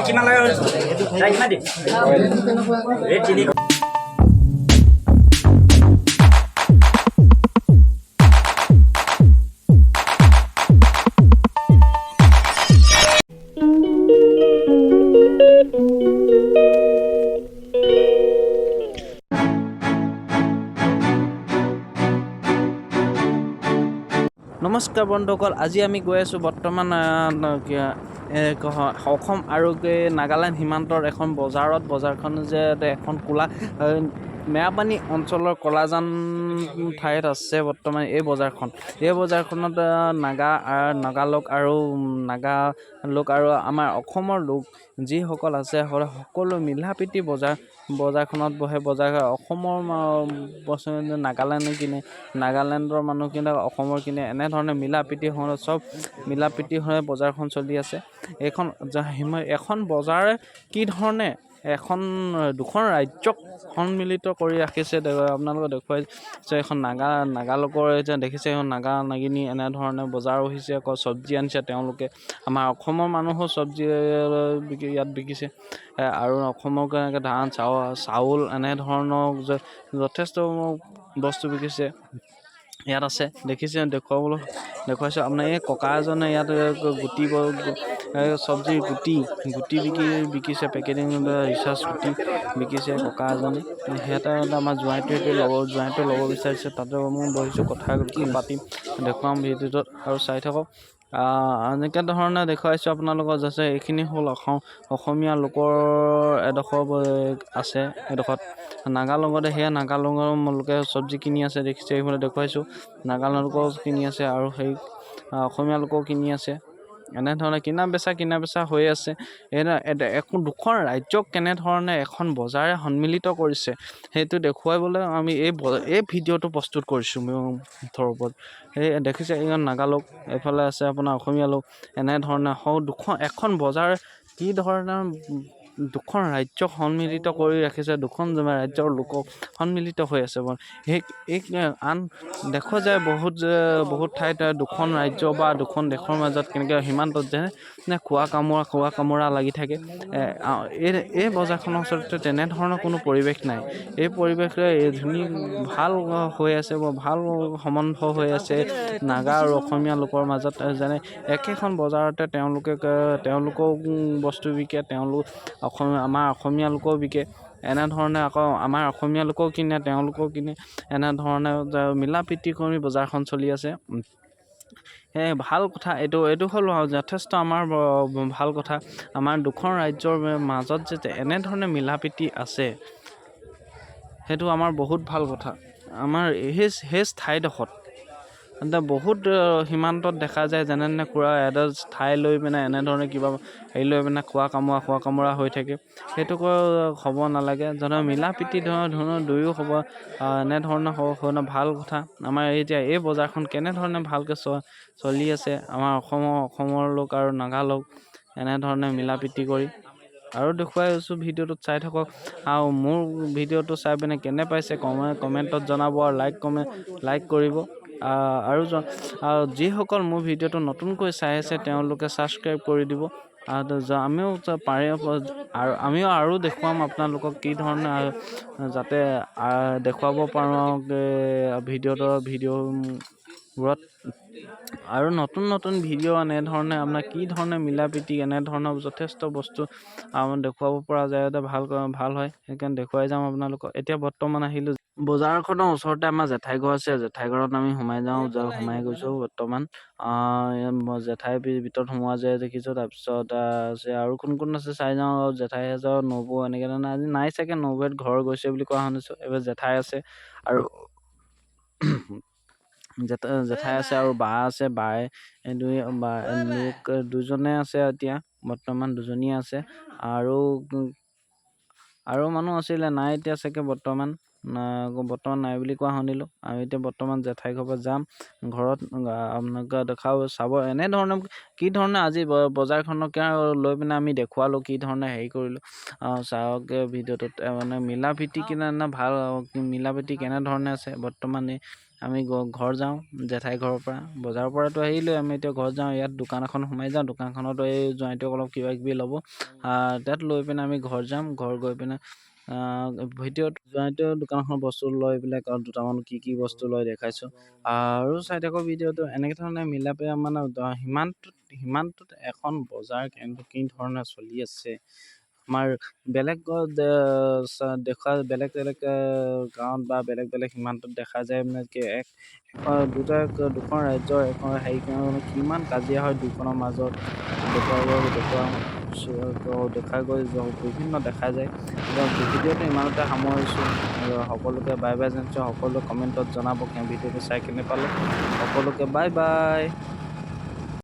কিমান লাগে কিমান দিম এই তিনি। নমস্কাৰ বন্ধুসকল, আজি আমি গৈ আছোঁ বৰ্তমান অসম আৰু নাগালেণ্ড সীমান্তৰ এখন বজাৰত। বজাৰখন যে এখন কোলা মেৰাপানী অঞ্চলৰ কলাজান ঠাইত আছে বৰ্তমান এই বজাৰখন। এই বজাৰখনত নাগা লোক আৰু নাগা লোক আৰু আমাৰ অসমৰ লোক যিসকল আছে, সকলো মিলা প্ৰীতি বজাৰখনত বহে। বজাৰ অসমৰ বস্তু নাগালেণ্ডে কিনে, নাগালেণ্ডৰ মানুহখিনিয়ে অসমৰ কিনে, এনেধৰণে মিলা প্ৰীতি হৈ চব মিলা প্ৰীতি হৈ বজাৰখন চলি আছে। এইখন এখন বজাৰে কি ধৰণে এখন দুখন ৰাজ্যক সন্মিলিত কৰি ৰাখিছে, আপোনালোকক দেখুৱাইছে। এখন নাগালোকৰ এতিয়া দেখিছে, এখন নাগা নাগিনী এনেধৰণে বজাৰ বহিছে। আকৌ চব্জি আনিছে তেওঁলোকে। আমাৰ অসমৰ মানুহো চব্জি বিকি ইয়াত বিকিছে আৰু অসমৰ কেনেকৈ ধান, চাউল এনেধৰণৰ যথেষ্ট বস্তু বিকিছে ইয়াত আছে। দেখিছে, দেখুৱাবলৈ দেখুৱাইছোঁ আপোনাৰ। এই ককা এজনে ইয়াত গুটি, চব্জিৰ গুটি গুটি বিকিছে, পেকেটিং ৰিচাৰ্জ গুটি বিকিছে ককা এজনে। সিহঁতে আমাৰ জোঁৱাইটোৱে ল'ব, জোঁৱাইটোৱে ল'ব বিচাৰিছে। তাতে মই বহিছোঁ, কথা পাতিম, দেখুৱাম ভিডিঅ'টোত আৰু চাই থাকক। এনেকুৱা ধৰণে দেখুৱাইছোঁ আপোনালোকক। যাতে এইখিনি হ'ল অসমীয়া লোকৰ এডোখৰ আছে, এডোখৰত নাগা লগতে সেয়া নাগালোকৰ লোকে চব্জি কিনি আছে, দেখিছে। এইফালে দেখুৱাইছোঁ, নাগালেণ্ড লোকেও কিনি আছে আৰু সেই অসমীয়া লোকেও কিনি আছে। এনেধৰণে কিনা বেচা হৈ আছে। এখন দুখন ৰাজ্যক কেনেধৰণে এখন বজাৰে সন্মিলিত কৰিছে, সেইটো দেখুৱাবলৈ আমি এই ভিডিঅ'টো প্ৰস্তুত কৰিছোঁ মুঠৰ ওপৰত। সেই দেখিছে, এইখন নাগালোক, এইফালে আছে আপোনাৰ অসমীয়া লোক। এনেধৰণে দুখন এখন বজাৰ কি ধৰণে দুখন ৰাজ্যক সন্মিলিত কৰি ৰাখিছে, দুখন ৰাজ্যৰ লোকক সন্মিলিত হৈ আছে। সেই এই আন দেখুৱা যায় বহুত বহুত ঠাইত দুখন ৰাজ্য বা দুখন দেশৰ মাজত কেনেকৈ সীমান্তত যেনে খোৱা কামোৰা লাগি থাকে। এই বজাৰখনৰ ওচৰতে তেনেধৰণৰ কোনো পৰিৱেশ নাই। এই পৰিৱেশে ধুনীয়া ভাল হৈ আছে, বৰ ভাল সম্বন্ধ হৈ আছে নাগা আৰু অসমীয়া লোকৰ মাজত। যেনে একেখন বজাৰতে তেওঁলোকে তেওঁলোকেও বস্তু বিকে, তেওঁলোক আমাৰ অসমীয়া লোকেও বিকে। এনেধৰণে আকৌ আমাৰ অসমীয়া লোকেও কিনে, তেওঁলোকেও কিনে। এনেধৰণে মিলা প্ৰীতি কৰি বজাৰখন চলি আছে। সেয়ে ভাল কথা এইটো। এইটো হ'ল যথেষ্ট আমাৰ ভাল কথা। আমাৰ দুখন ৰাজ্যৰ মাজত যে এনেধৰণে মিলা প্ৰীতি আছে, সেইটো আমাৰ বহুত ভাল কথা। আমাৰ সেই ঠাইডোখৰত বহুত সীমান্তত দেখা যায়, যেনে তেনে খুৰা এটা ঠাই লৈ পিনে এনেধৰণে কিবা হেৰি লৈ পিনে খোৱা কামোৰা হৈ থাকে। সেইটো হ'ব নালাগে। যেনে মিলা প্ৰীতি ধৰণৰ দুয়ো হ'ব, এনেধৰণৰ হ'ব ভাল কথা। আমাৰ এতিয়া এই বজাৰখন কেনেধৰণে ভালকৈ চলি আছে, আমাৰ অসমৰ লোক আৰু নাগা লোক এনেধৰণে মিলা প্ৰীতি কৰি আৰু দেখুৱাই আছোঁ ভিডিঅ'টোত, চাই থাকক। আৰু মোৰ ভিডিঅ'টো চাই পিনে কেনে পাইছে কমেণ্টত জনাব আৰু লাইক, কমেণ্ট, লাইক কৰিব। আৰু যিসকল মোৰ ভিডিঅ'টো নতুনকৈ চাই আছে, তেওঁলোকে ছাবস্ক্ৰাইব কৰি দিব। আৰু আমিও পাৰে আৰু আমিও আৰু দেখুৱাম আপোনালোকক কি ধৰণে যাতে দেখুৱাব পাৰোঁ ভিডিঅ'বোৰত। আৰু নতুন নতুন ভিডিঅ' এনেধৰণে আপোনাৰ কি ধৰণে মিলা প্ৰীতি এনেধৰণৰ যথেষ্ট বস্তু দেখুৱাব পৰা যায়, ভাল ভাল হয়। সেইকাৰণে দেখুৱাই যাম আপোনালোকক। এতিয়া বৰ্তমান আহিলোঁ বজাৰখনৰ ওচৰতে আমাৰ জেঠাই ঘৰ আছে। জেঠাই ঘৰত আমি সোমাই যাওঁ, সোমাই গৈছোঁ বৰ্তমান। জেঠাই ভিতৰত সোমোৱা যায় দেখিছোঁ। তাৰপিছত আছে আৰু কোন কোন আছে চাই যাওঁ। আৰু জেঠাই আছে, নবৌ এনেকৈ ধৰণে আজি নাই চাগে, নবৌহঁত ঘৰ গৈছে বুলি কোৱা শুনিছোঁ। এইবাৰ জেঠাই আছে আৰু জেঠাই আছে আৰু বা আছে। বায়ে দুই বা লোক দুজনে আছে, এতিয়া বৰ্তমান দুজনীয়ে আছে। আৰু আৰু মানুহ আছিলে, নাই এতিয়া চাগে বৰ্তমান। বৰ্তমান নাই বুলি কোৱা শুনিলোঁ। আমি এতিয়া বৰ্তমান জেঠাই ঘৰৰ পৰা যাম ঘৰত, আপোনালোকে দেখাব চাব এনেধৰণে কি ধৰণে আজি বজাৰখনকে লৈ পিনে আমি দেখুৱালোঁ, কি ধৰণে হেৰি কৰিলোঁ। চাওক ভিডিঅ'টোত, মানে মিলা প্ৰীতি কেনে ভাল, মিলা প্ৰীতি কেনেধৰণে আছে। বৰ্তমান আমি ঘৰ যাওঁ জেঠাই ঘৰৰ পৰা, বজাৰৰ পৰাতো আহিলোৱে, আমি এতিয়া ঘৰত যাওঁ। ইয়াত দোকান এখন সোমাই যাওঁ, দোকানখনত এই জোঁৱাইটোক অলপ কিবা কিবি ল'ব, তাত লৈ পিনে আমি ঘৰ যাম। ঘৰ গৈ পিনে ভিডিঅ'ত জোঁৱাইটোৱে দোকানখনৰ বস্তু লৈ পেলাই দুটামান কি কি বস্তু লয় দেখাইছোঁ, আৰু চাই থাকক ভিডিঅ'টো। এনেকৈ ধৰণে মিলাপে মানে সীমান্তত এখন বজাৰ কেনেকৈ কি ধৰণে চলি আছে, আমাৰ বেলেগ দেখা বেলেগ বেলেগ গাঁৱত বা বেলেগ বেলেগ সীমান্তত দেখা যায়, মানে কি এক দুটা দুখন ৰাজ্যৰ এখন হেৰি কিমান কাজিয়া হয় দুখনৰ মাজত দেখুৱাব দেখুওৱা দেখা গৈ বিভিন্ন দেখা যায়। ভিডিঅ'টো ইমানতে সামৰিছোঁ। সকলোকে বাই বাই জনাইছোঁ। সকলোৱে কমেণ্টত জনাব ভিডিঅ'টো চাই কেনে পালে। সকলোকে বাই বাই।